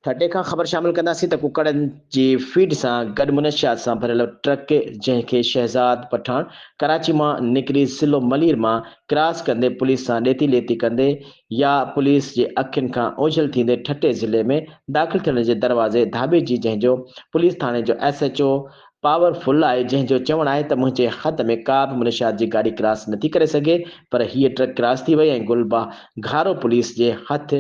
ٺٽي کان خبر شامل ڪنداسين ته ڪڪڙن جي فيڊ سان گڏ منشيات سان ڀريل ٽرڪ جنهن کي شهزاد پٺاڻ ڪراچي مان نڪري ضلعو ملير مان ڪراس ڪندي پوليس سان ڏيتي ليتي ڪندي يا پوليس جي اکين کان اوجهل ٿيندي ٺٽي ضلعي ۾ داخل ٿيڻ جي دروازي ڌاٻيجي جنهن جو پوليس ٿاڻي جو S H O power full آهي جنهن جو چوڻ آهي ته منهنجي حد ۾ ڪا به منشيات جي گاڏي ڪراس نٿي ڪري سگهي پر هيء ٽرڪ ڪراس ٿي وئي ۽ گل گهارو پوليس جي هٿ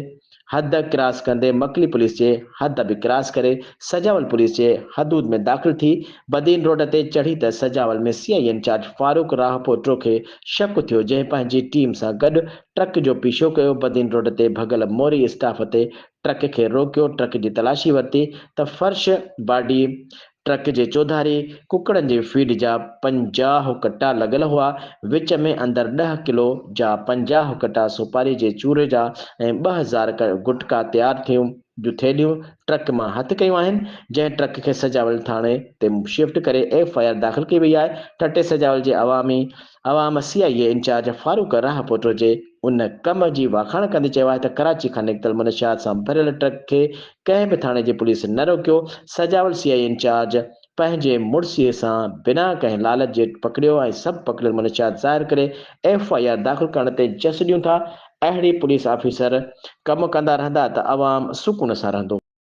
حد ڪراس ڪندي مڪلي پوليس جي حد به ڪراس ڪري سجاول پوليس جي حدود ۾ داخل ٿي بدين روڊ تي چڙهي ته Sujawal ۾ C I incharge Farooq Rahpoto کي شڪ ٿيو جنهن پنهنجي ٽيم سان گڏ ٽرڪ جو پيڇو ڪيو بدين روڊ تي ڀڳل موري اسٽاف تي ٽرڪ کي روڪيو ٽرڪ جي تلاشي ورتي ته فرش باڊي ٽرڪ جي چوڌاري ڪڪڙن جي فيڊ جا 50 ڪٽا لڳل هئا. وچ ۾ اندر ڏهه ڪلو جا 50 ڪٽا سوپاري جي چوري جا ۽ 2000 گٽڪا تيار ٿيون جون ٿيلهيون ٽرڪ مان هٿ ڪيون آهن، جنهن ٽرڪ کي سجاول ٿاڻي تي شفٽ ڪري ايف I R داخل ڪئي وئي آهي. ٺٽي سجاول جي عوامي عوام C I A incharge Farooq Rahpoto جي ان ڪم جي واکاڻ ڪندي چيو آهي ته ڪراچي کان نڪتل منشيات سان ڀريل ٽرڪ کي ڪنهن به ٿاڻي جي پوليس نه روڪيو، سجاول سي I اي انچارج پنهنجي مڙسي سان بنا ڪنهن لالچ جي پڪڙيو ۽ سڀ پڪڙيل منشيات ظاهر ڪري ايف I R داخل ڪرڻ تي جس ڏيون ٿا، اهڙي پوليس آفيسر ڪم ڪندا رهندا ته عوام سڪون سان رهندو.